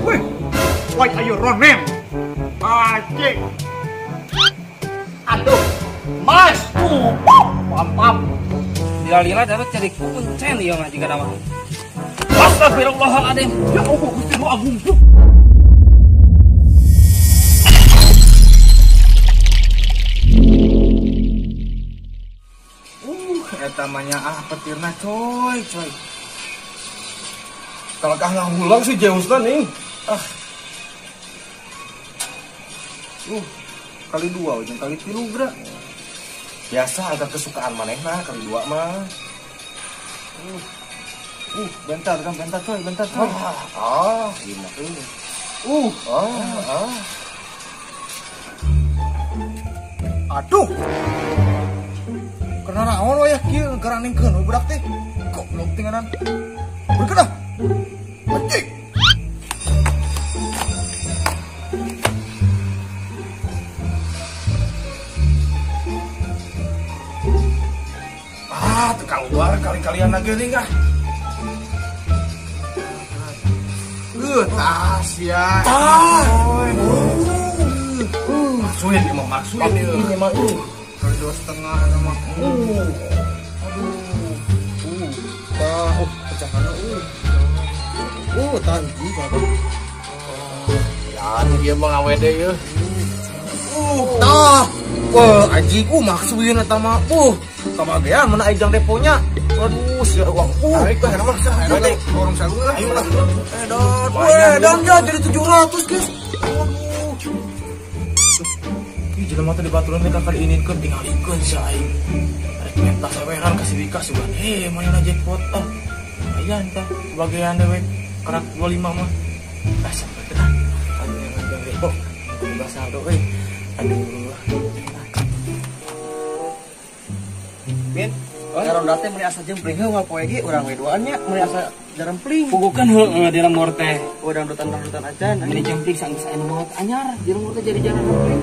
Wih, why are you running? Anjing. Aduh, mas, pam pam. Lila-lila dapat cari kuncen ieu mah jiga nama. Astagfirullahaladzim. Ya Allah, Gusti Nu Agung. Eta mah ah petirna coy, coy. Kalakah ngahulang si Zeusna nih. Ah. Kali dua ujung kali tilu gerak. Biasa angka kesukaan manehna kali dua mah. Bentar kan, bentar coy, bentar coy. Gimana tuh? Aduh. Karena naon we ya kieu garaningkeun we budak teh. Goblok tinganan. Bergerak. Anjing. Ah, tuh keluar kali-kalian lagi nih kah? Tas ya. Maksuin ini mah, maksuin ini mah. Kali 2,5 sama. Aduh. Pecahannya tah hiji bapak. Ya, ini dia mah ngawede ya. Tah. Wah, anjing, maksuin eta mah. Kamagean mana aing jang deponya. Aduh, sia uang. Tarik lah, mah. Ayo, orang sagu lah. Ayo lah. Edan. Weh, dan ya jadi 700, guys. Aduh. Ih, jelema teh dibaturan teh kali ini keun tingalikeun sia aing. Rek menta saweran ka si Wika sugan. Manehna jackpot ah. Lumayan tah, kebagian dewe kerak 25 mah. Ah, sampai teh. Aduh, jang depo. Boga saldo euy. Aduh. Min, ngaronda teh meuni asa jempling heuh poe ge urang we duaan nya meuni asa jarempling. Pugukan heueuh di lembur teh. Urang dutan-dutan acan. Meuni jempling sanggeus aya nu maot anyar, di lembur teh jadi jalan jempling.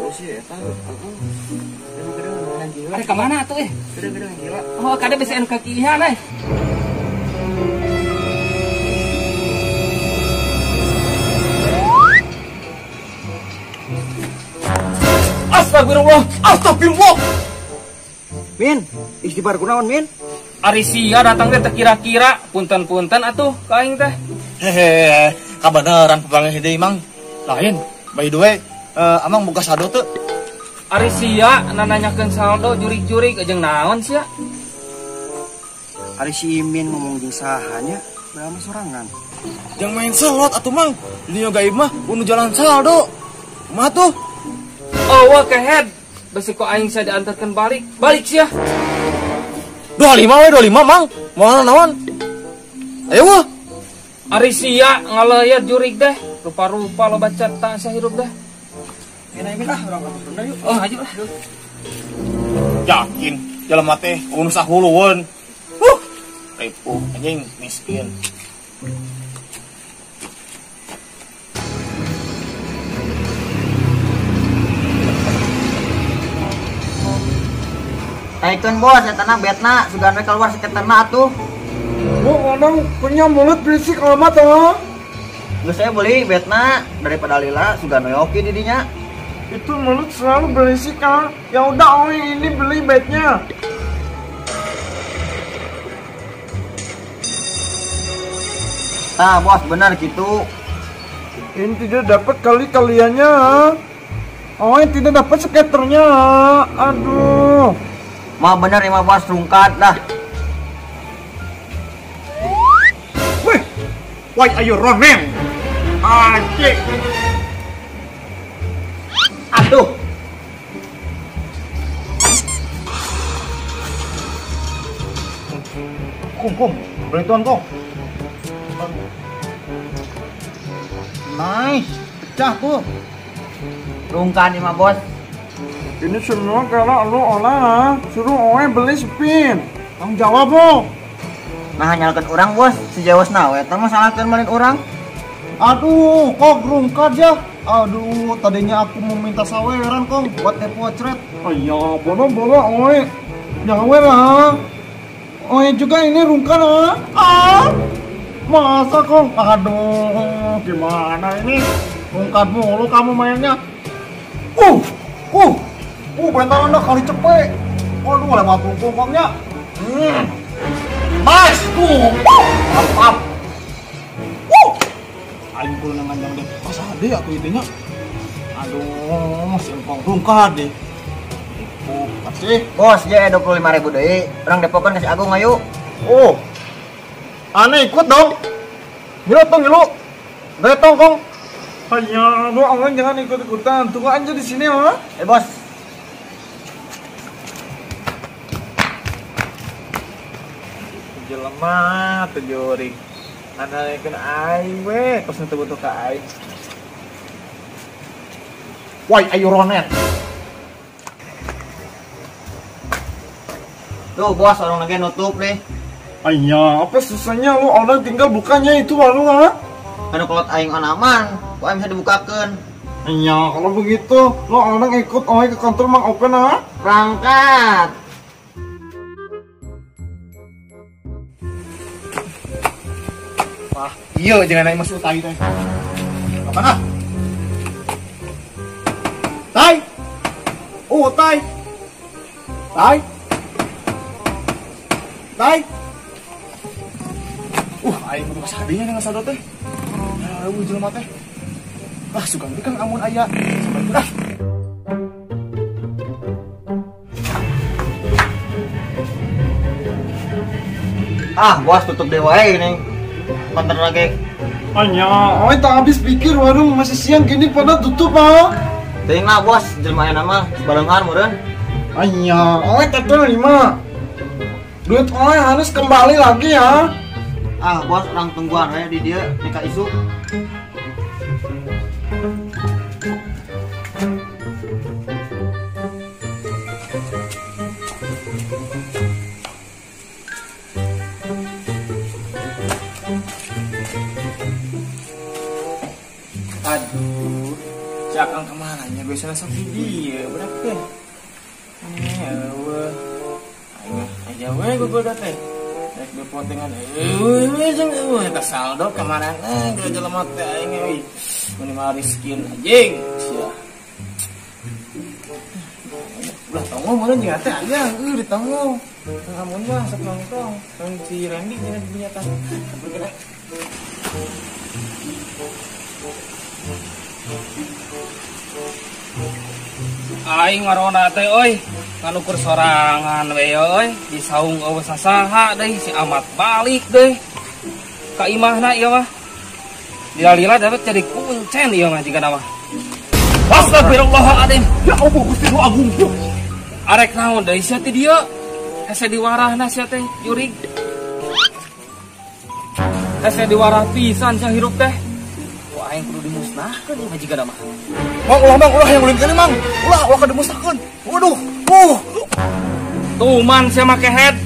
Oh sih eta. Heeh. Ada ka mana atuh eh? Gede-gede gila. Oh, kada bisa anu kakihan eh. Astagfirullah, astagfirullah. Min, istighfar kunaon Min? Ari sia datang teh teu kira-kira, punten-punten atuh ka aing teh. Hehe, kabeneran papanggih deui Mang. Lain, by the way, amang boga saldo teu? Ari sia nananyakeun saldo jurig-jurig jeung naon sia? Ari si Imin ngomong jeung saha nya, berapa sorangan? Jeung main slot atuh Mang. Dunia gaib mah kudu jalan saldo. Kumaha tuh? Oh, wah kehead. Besi kok aing saya diantarkan balik. Balik sia. 25 we 25 Mang. Moal naon? Ayo wah. Ari sia ngaleuyat jurig deh. Rupa-rupa loba ceta sia hirup deh. Enak ah urang ka Sunda yuk. Oh, ayo lah. Yakin jelema teh nu sahulueun. Ripuh anjing miskin. Taikeun bos, eta na betna, sugan we keluar seketerna atuh. Bu, orang punya mulut berisik amat ah. Geus saya beli betna daripada lila sugan we oke di dinya. Itu mulut selalu berisik ah. Ya udah, oi ini beli betnya. Nah, bos benar gitu. Ini tidak dapat kali kaliannya. Oh, ini tidak dapat skaternya. Aduh. Mah bener ya mah bos rungkat dah. Wih, why are you running? Anjing. Aduh. Kum, beli tuan kong. Nice, pecah tuh. Rungkan nih mah bos. Ini semua karena lu olah, suruh oe beli spin. Tanggung jawab lo. Nah, nyalakan orang bos, si Jawas nawe, eta mah salahkeun malin orang. Aduh, kok rungkat ya? Aduh, tadinya aku mau minta saweran kong buat depo cret. Oh iya, bono-bono oe. Nyawer lah. Oe juga ini rungkat lah. Ah. Masa Kong? Aduh, gimana ini? Rungkat mulu kamu mainnya. Bentar anda kali cepet. Waduh, lewat kongnya. Mas, mantap. Aing kudu nganjang deh. Pas ade atuh itunya. Aduh, masih engkong rungkat deh. Kasih. Bos, ya 25.000 deui. Urang depokan ka si Agung ayo. Oh. Aneh ikut dong. Ngilu tong ngilu. Datang Kong. Ayo, lu orang jangan ikut-ikutan. Tunggu aja di sini, ha? Bos. Jelema teu jurig. Andalkeun aing we, tos teu butuh ka aing. Woi, ayo ronet. Tuh, bos, orang lagi nutup deh. Ayah, apa susahnya lu orang tinggal bukanya itu baru ha? Anu kalau aing on aman, kok aing bisa dibukakeun. Iya, kalau begitu lu orang ikut oi ke kantor Mang Open ha? Berangkat. Wah, iya jangan naik masuk tai teh. Apa ah? Tai. Oh, tai. Tai. Tai. Aing kudu kasadinya dengan sado teh. Ya, eueuh jelema teh. Ah, sugan teh kang amun aya. Sampai ah. Ah, bos tutup deui wae ini. Konter lagi. Anya, oi tak habis pikir warung masih siang gini pada tutup ah. Teuing lah bos, jelema aya mah barengan meureun. Anya, oi tak terima. Duit oi harus kembali lagi ya. Ah bos, orang tungguan we di dieu nika isu. Aduh, si Akang kemana nya biasanya sok di dieu budak teh. Eueuh. Aing aja we gogoda teh. Rek bepotengan eueuh jeung eueuh eta saldo kamarana geus jelema teh aing euy. Minimal riskin anjing sia. Ulah tongo meureun jeung teh aya eueuh di tongo. Amun mah sok nongkrong, tong si Randy nya di dinya tah. Sampeurkeun ah. Aing ngarona teh euy, nganukur sorangan we euy, di saung eueuh sasaha deui si Amat balik deui. Ka imahna ieu mah. Lila-lila dapat jadi kuncen ieu mah jigana mah. Astagfirullahaladzim. Ya Allah Gusti nu agung. Arek naon deui sia ti dieu? Hese diwarahna sia teh jurig. Hese diwarah pisan sia hirup teh. Wah, aing kudu dimusnahkeun ieu mah jigana mah. Mang, ulah mang, ulah yang ulin mang. Ulah, ulah ka dimusnahkeun. Waduh. Tuman sia make head.